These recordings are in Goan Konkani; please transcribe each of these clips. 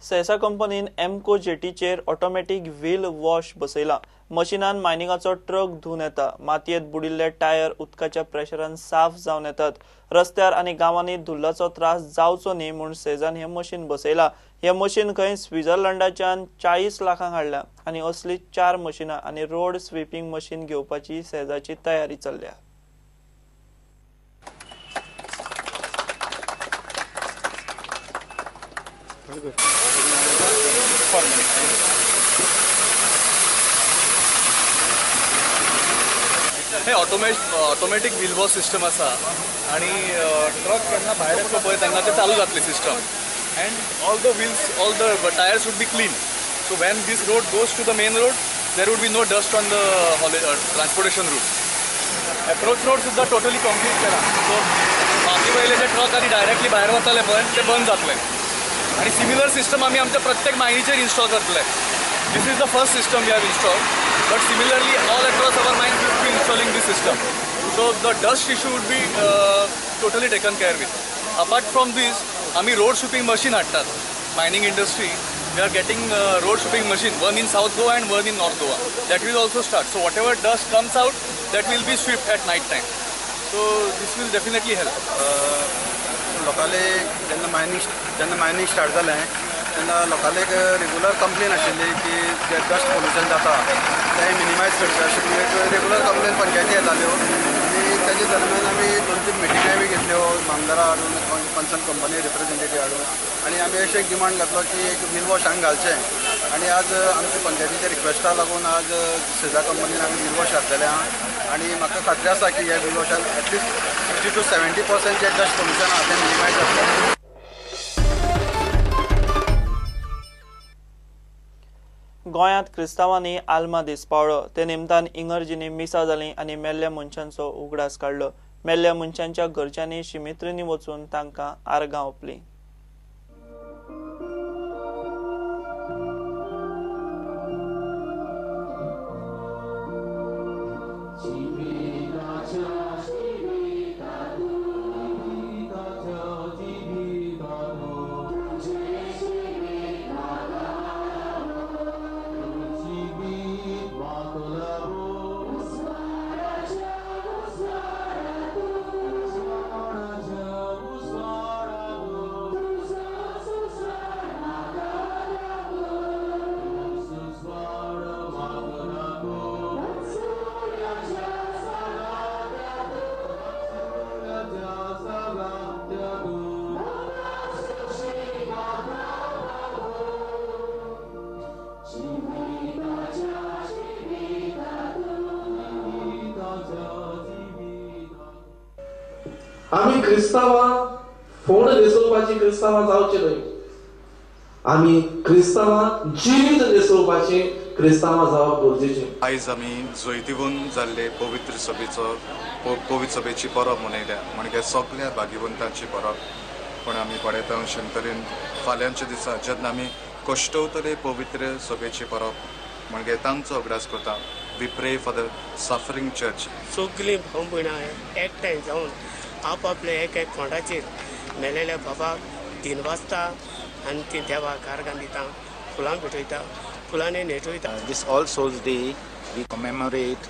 सेसा कंपनीन एमको जेटीचेर ऑटोमॅटीक व्हील वॉश बसयला. मशिनान मायनिंगाचो ट्रक धुवन येता. मातयेंत बुडिल्ले टायर उदकाच्या प्रेशरान साफ जावन येतात. रस्त्यार आनी गांवांनी धुल्लाचो त्रास जावचो न्ही म्हूण सेजान हें मशीन बसयला. हें मशीन खंय स्वित्झर्लंडाच्यान 40 लाखांक हाडल्या आनी असली 4 मशिनां आनी रोड स्वीपिंग मशीन घेवपाची सेजाची तयारी चल्ल्या. हे ऑटोमॅटीक व्हील वॉश सिस्टम आसा आनी ट्रक केन्ना भायर येतलो पळय तेन्ना ते चालू जातले system and all the wheels all the tyres would be clean. So when this road goes to the main road there would be no dust on the transportation route. Approach road सुद्दां टोटली कंप्लीट केला. सो माती वयले जे ट्रक आनी डायरेक्टली भायर वताले पळय ते बंद जातले आनी सिमिलर सिस्टम आमी आमच्या प्रत्येक मायनीचेर इन्स्टॉल करतले. This is the first system we have installed, but similarly all across our mines we will be installing this system. So the dust issue would be totally taken care with. Apart from this, आमी रोड स्वीपिंग मशीन हाडटात. Mining industry we are getting road sweeping machine, one in South Goa and one in North Goa. That will also start. So whatever dust comes out, that will be swept at night time. So this will definitely help. लोकांले जेन्ना मायनिंग स्टार्ट जालें तेन्ना लोकांले एक रेगुलर कंप्लेन आशिल्ली की जे डस्ट पोल्युशन जाता तें मिनिमायज करचें अशें म्हणून एक रेगुलर कंप्लेन पंचायती येताल्यो आनी तेजे दरम्यान आमी 2-3 मिटिंगाय बी घेतल्यो आमदारा हाडून कन्सर्न कंपनी रिप्रेझेंटेटीव हाडून आनी आमी अशें एक डिमांड घातलो की एक व्हील वॉश हांगा घालचें आनी आज आमच्या पंचायतीच्या रिक्वेस्टा लागून आज सेजा कंपनीन आमी व्हील वॉश घातलेलें आहा आनी म्हाका खात्री आसा की ह्या व्हील वॉशान एटलिस्ट 60 to 70% जे डस्ट पोल्युशन आहा तें मिनिमायज जातलें. गोंयांत क्रिस्तांवांनी आल्मा दीस पावळो. ते निमतान इंगर्जींनी मिसां जालीं आनी मेल्ल्या मनशांचो उगडास काडलो. मेल्ल्या मनशांच्या घरच्यांनी शिमित्रींनी वचून तांकां आर्गां ओंपलीं. आमी क्रिस्तांवां फोण न्हेसोवपाची क्रिस्तांवां जावचे न्हय, आमी क्रिस्तांवां जिवीत न्हेसोवपाची क्रिस्तांवां जावप गरजेचें. आयज आमी जैतिवंत जाल्ले पवित्र सभेचो पवित्र सभेची परब मनयल्या म्हणजे सगळ्या भाग्यवंतांची परब. पूण आमी पळयता अशे तरेन फाल्यांच्या दिसा जेन्ना आमी कश्टवतले पवित्र सभेची परब म्हणजे तांचो अभ्यास करता. We pray for the suffering church. सगळीं भाव भयणां एकठांय जावन आपापले एक एक फोंडाचेर मेलेल्या बाबाक दिन वाचता आनी ती देवाक आर्गां दिता, फुलां भेटयता, फुलांनी न्हेटयता. This All Souls Day we commemorate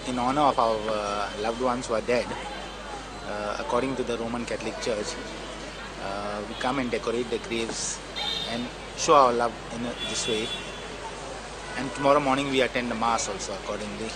in honor of our loved ones who are dead. According to the Roman Catholic Church, we come and decorate the graves and show our love in this way. And tomorrow morning we attend the mass also accordingly.